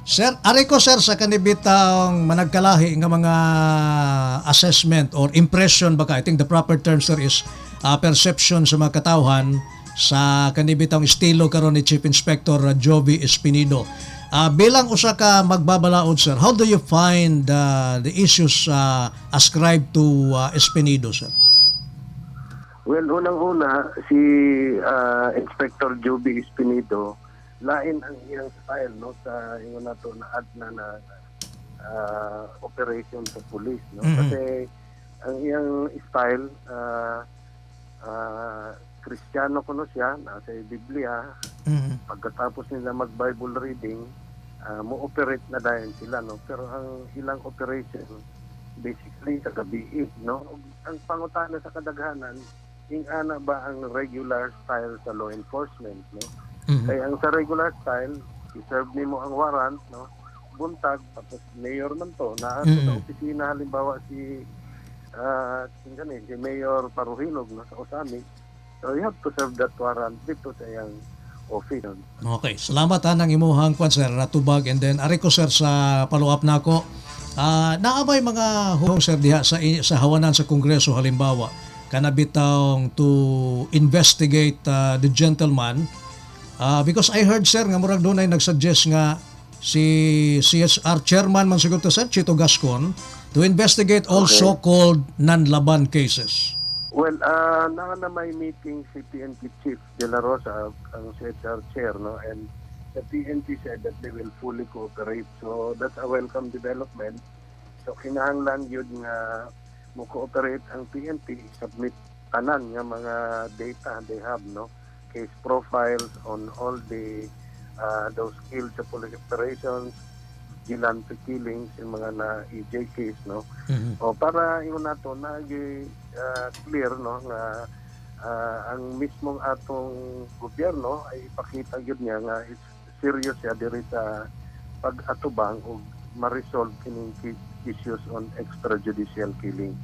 Sir, ari ko, sir, sa kanibitang managkalahi nga mga assessment or impression baka, I think the proper term, sir, is perception sa mga katawhan sa kanibitang estilo karon ni Chief Inspector Jovi Espinido. Bilang usa ka magbabalaod, sir, how do you find the issues ascribed to Espinido, sir? Well, unang-una, si Inspector Joby Espinido, lain ang iyang style, no, sa ingon nato na add na na operation sa police, no, kasi ang iyang style, Kristiyano kuno siya, nasa Biblia. Pagkatapos nila mag Bible reading, mo-operate na dayon sila, no, pero ang ilang operation basically sa gabi, no. Ang pangutana sa kadaghanan, ing-ana ba ang regular style sa law enforcement, no? Kaya ang sa regular style, i-serve nimo ang warrant, no, buntag, tapos mayor man to naa sa opisina, halimbawa si si Mayor Paruhinog, no, sa Ozamiz, so you have to serve that warrant dito sa iyang office. Okay, salamat ha ng imuhang kwan, sir, ratubag. And then ari ko, sir, sa follow up nako. Naa bay mga huhong, sir, diha sa hawanan sa Kongreso, halimbawa kanabitang to investigate the gentleman, because I heard, sir, nga murag dunay nagsuggest nga si CHR chairman man siguro to, sir, Chito Gascon, to investigate all so-called nanlaban cases. Well, na may meeting si PNP Chief De La Rosa, ang CHR chair, no? And the PNP said that they will fully cooperate. So that's a welcome development. So kinahanglan yun nga mo cooperate ang PNP, submit tanan nga mga data they have, no? Case profiles on all the those killed sa police operations, vigilante killings, yung mga na EJ case, no? O para ingon nato na clear, no, nga ang mismong atong gobyerno ay ipakita gyud niya nga is serious siya diri sa pag-atubang ug ma-resolve kining issues on extrajudicial killing.